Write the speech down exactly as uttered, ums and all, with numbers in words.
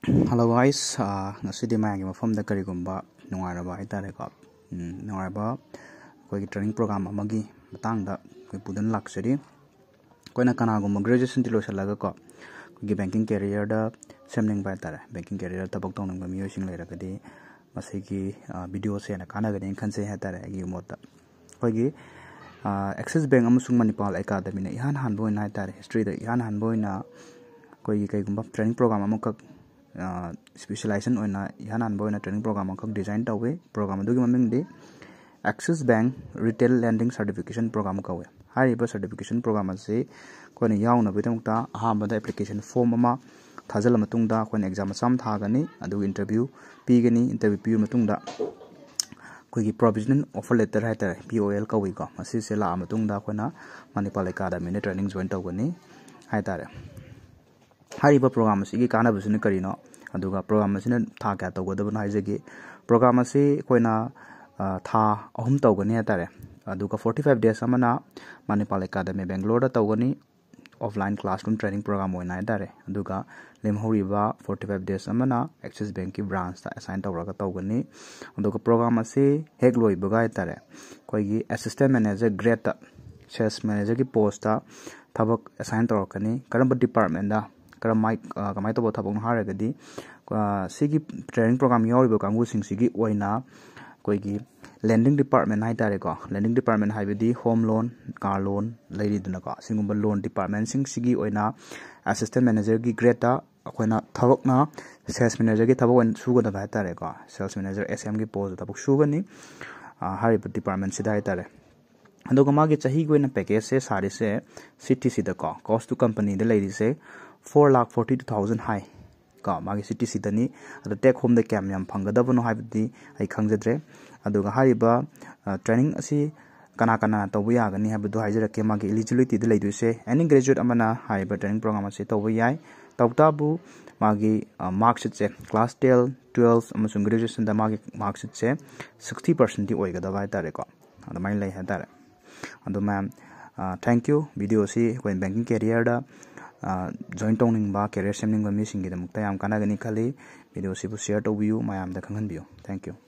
Hello guys, ꯑꯥ, ꯉꯁꯤꯗꯤ ꯃꯌꯥꯝꯒꯤ ꯃꯐꯝꯗ ꯀꯔꯤꯒꯨꯝꯕ ꯅꯨꯡꯉꯥꯏꯔꯕ ꯍꯥꯏꯇꯥꯔꯦꯀꯣ, ꯎꯝ, ꯅꯨꯡꯉꯥꯏꯔꯕ ꯑꯩꯈꯣꯏꯒꯤ training program ꯑꯃꯒꯤ ꯃꯇꯥꯡꯗ ꯑꯩꯈꯣꯏ ꯄꯨꯗꯨꯅ ꯂꯥꯛꯆꯔꯤ꯫ ꯑꯩꯈꯣꯏꯅ ꯀꯅꯥꯒꯨꯝꯕ graduationꯗꯤ ꯂꯣꯏꯁꯤꯜꯂꯒꯀꯣ, ꯑꯩꯈꯣꯏꯒꯤ banking careerꯗ ꯁꯦꯝꯅꯤꯡꯕ ꯍꯥꯏꯇꯥꯔꯦ, banking career ꯊꯕꯛ ꯇꯧꯅꯤꯡꯕ ꯃꯤꯑꯣꯏꯁꯤꯡ ꯂꯩꯔꯒꯗꯤ ꯃꯁꯤꯒꯤ, ꯑꯥ, videoꯁꯦ ꯍꯦꯟꯅ ꯀꯥꯟꯅꯒꯅꯤꯅ ꯈꯟꯖꯩ ꯍꯥꯏꯇꯥꯔꯦ ꯑꯩꯒꯤ ꯃꯣꯠꯇ꯫ ꯑꯩꯈꯣꯏꯒꯤ, ꯑꯥ, Axis Bank ꯑꯃꯁꯨꯡ ꯃꯅꯤꯄꯥꯜ ꯑꯦꯀꯥꯗꯃꯤꯅ ꯏꯍꯥꯟ ꯍꯥꯟꯕ ꯑꯣꯏꯅ ꯍꯥꯏꯇꯥꯔꯦ, historyꯗ ꯏꯍꯥꯟ ꯍꯥꯟꯕ ꯑꯣꯏꯅ ꯑꯩꯈꯣꯏꯒꯤ ꯀꯩꯒꯨꯝꯕ training program ꯑꯃꯈꯛ, ꯑꯥ, specialization ꯑꯣꯏꯅ ꯏꯍꯥꯟ ꯍꯥꯟꯕ ꯑꯣꯏꯅ training program ꯑꯃꯈꯛ design ꯇꯧꯏ꯫ Program ꯑꯗꯨꯒꯤ ꯃꯃꯤꯡꯗꯤ Axis Bank Retail Lending Certification Program ꯀꯧꯏ꯫ ꯍꯥꯏꯔꯤꯕ certification program ꯑꯁꯤ ꯑꯩꯈꯣꯏꯅ ꯌꯥꯎꯅꯕꯒꯤꯗꯃꯛꯇ ꯑꯍꯥꯟꯕꯗ application form ꯑꯃ ꯊꯥꯖꯤꯜꯂ ꯃꯇꯨꯡꯗ ꯑꯩꯈꯣꯏꯅ exam ꯃꯆꯥ ꯑꯃ ꯊꯥꯒꯅꯤ, ꯑꯗꯨꯒ interview ꯄꯤꯒꯅꯤ꯫ Interview ꯄꯤꯕ ꯃꯇꯨꯡꯗ ꯑꯩꯈꯣꯏꯒꯤ provisional offer letter ꯍꯥꯏꯇꯥꯔꯦ, P O L ꯀꯧꯏꯀꯣ, ꯃꯁꯤꯁꯦ ꯂꯥꯛꯑ ꯃꯇꯨꯡꯗ ꯑꯩꯈꯣꯏꯅ ꯃꯅꯤꯄꯥꯜ ꯑꯦꯀꯥꯗꯃꯤꯗ training join ꯇꯧꯒꯅꯤ ꯍꯥꯏꯇꯥꯔꯦ꯫ ꯍꯥꯏꯔꯤꯕ program ꯑꯁꯤꯒꯤ ꯀꯥꯟꯅꯕꯁꯤꯅ ꯀꯔꯤꯅꯣ, ꯑꯗꯨꯒ program ꯑꯁꯤꯅ ꯊꯥ ꯀꯌꯥ ꯇꯧꯒꯗꯕꯅꯣ ꯍꯥꯏꯖꯒꯦ꯫ Program ꯑꯁꯤ ꯑꯩꯈꯣꯏꯅ, ꯑ, ꯊꯥ ꯑꯍꯨꯝ ꯇꯧꯒꯅꯤ ꯍꯥꯏꯇꯥꯔꯦ꯫ ꯑꯗꯨꯒ forty five days ꯑꯃꯅ ꯃꯅꯤꯄꯥꯜ ꯑꯦꯀꯥꯗꯃꯤ ꯕꯦꯡꯒ꯭ꯂꯣꯔꯗ ꯇꯧꯒꯅꯤ, offline classroom training program ꯑꯣꯏꯅ ꯍꯥꯏꯇꯥꯔꯦ꯫ ꯑꯗꯨꯒ ꯂꯦꯝꯍꯧꯔꯤꯕ forty five days ꯑꯃꯅ Axis Bankꯀꯤ branchꯇ assign ꯇꯧꯔꯒ ꯇꯧꯒꯅꯤ꯫ ꯑꯗꯨꯒ program ꯑꯁꯤ ꯍꯦꯛ ꯂꯣꯏꯕꯒ ꯍꯥꯏꯇꯥꯔꯦ, ꯑꯩꯈꯣꯏꯒꯤ assistant manager gradeꯇ, sales managerꯒꯤ postꯇ ꯊꯕꯛ assign ꯇꯧꯔꯛꯀꯅꯤ꯫ ꯀꯔꯝꯕ departmentꯇ, ꯀꯔꯝꯃꯥꯏ-, ꯑ, ꯀꯃꯥꯏꯅ ꯇꯧꯕ ꯊꯕꯛꯅꯣ ꯍꯥꯏꯔꯒꯗꯤ, ꯑ, ꯁꯤꯒꯤ training program ꯌꯥꯎꯔꯤꯕ ꯀꯥꯡꯕꯨꯁꯤꯡꯁꯤꯒꯤ ꯑꯣꯏꯅ ꯑꯩꯈꯣꯏꯒꯤ lending department ꯍꯥꯏꯇꯥꯔꯦꯀꯣ, lending department ꯍꯥꯏꯕꯗꯤ home loan, car loan ꯂꯩꯔꯤꯗꯅꯀꯣ, ꯁꯤꯒꯨꯝꯕ loan departmentꯁꯤꯡꯁꯤꯒꯤ ꯑꯣꯏꯅ assistant managerꯒꯤ gradeꯇ ꯑꯩꯈꯣꯏꯅ ꯊꯕꯛꯅ sales managerꯒꯤ ꯊꯕꯛ ꯑꯣꯏꯅ ꯁꯨꯒꯗꯕ ꯍꯥꯏꯇꯥꯔꯦꯀꯣ, sales manager S M ꯒꯤ postꯇ ꯊꯕꯛ ꯁꯨꯒꯅꯤ꯫ ꯑ, ꯍꯥꯏꯔꯤꯕ departmentꯁꯤꯗ ꯍꯥꯏꯇꯥꯔꯦ꯫ ꯑꯗꯨꯒ ꯃꯥꯒꯤ ꯆꯍꯤꯒꯤ ꯑꯣꯏꯅ packageꯁꯦ ꯁꯥꯔꯤꯁꯦ C T Cꯗꯀꯣ, cost to companyꯗ ꯂꯩꯔꯤꯁꯦ four lakh forty two thousand ꯍꯥꯏ ꯀꯣ, ꯃꯥꯒꯤ C T Cꯗꯅꯤ꯫ ꯑꯗꯣ take homeꯗ ꯀꯌꯥꯝ ꯌꯥꯝ ꯐꯪꯒꯗꯕꯅꯣ ꯍꯥꯏꯕꯗꯤ ꯑꯩ ꯈꯪꯖꯗ꯭ꯔꯦ꯫ ꯑꯗꯨꯒ ꯍꯥꯏꯔꯤꯕ, ꯑ, training ꯑꯁꯤ ꯀꯅꯥ ꯀꯅꯥ ꯇꯧꯕ ꯌꯥꯒꯅꯤ ꯍꯥꯏꯕꯗꯣ ꯍꯥꯏꯖꯔꯛꯀꯦ꯫ ꯃꯥꯒꯤ eligibilityꯗ ꯂꯩꯗꯣꯏꯁꯦ any graduate ꯑꯃꯅ ꯍꯥꯏꯔꯤꯕ training program ꯑꯁꯤ ꯇꯧꯕ ꯌꯥꯏ꯫ ꯇꯧꯕꯇꯕꯨ ꯃꯥꯒꯤ, ꯑ, mark sheetꯁꯦ class ten, twelve ꯑꯃꯁꯨꯡ graduationꯗ ꯃꯥꯒꯤ mark sheetꯁꯦ sixty percentꯗꯤ ꯑꯣꯏꯒꯗꯕ ꯍꯥꯏꯇꯥꯔꯦꯀꯣ, ꯑꯗꯨꯃꯥꯏꯅ ꯂꯩ ꯍꯥꯏꯇꯥꯔꯦ꯫ ꯑꯗꯣ ꯃꯌꯥꯝ, ꯑ, thank you꯫ Videoꯁꯤ ꯑꯩꯈꯣꯏ banking careerꯗ ꯖꯣꯏꯟ ꯇꯧꯅꯤꯡꯕ, ꯀꯦꯔꯤꯌꯔ ꯁꯦꯝꯅꯤꯡꯕ ꯃꯤꯁꯤꯡꯒꯤꯗꯃꯛꯇ ꯌꯥꯝ ꯀꯥꯟꯅꯒꯅꯤ ꯈꯜꯂꯤ꯫ ꯚꯤꯗꯤꯑꯣꯁꯤꯕꯨ ꯁꯤꯌꯔ ꯇꯧꯕꯤꯌꯨ, ꯃꯌꯥꯝꯗ ꯈꯪꯍꯟꯕꯤꯌꯨ꯫ Thank you꯫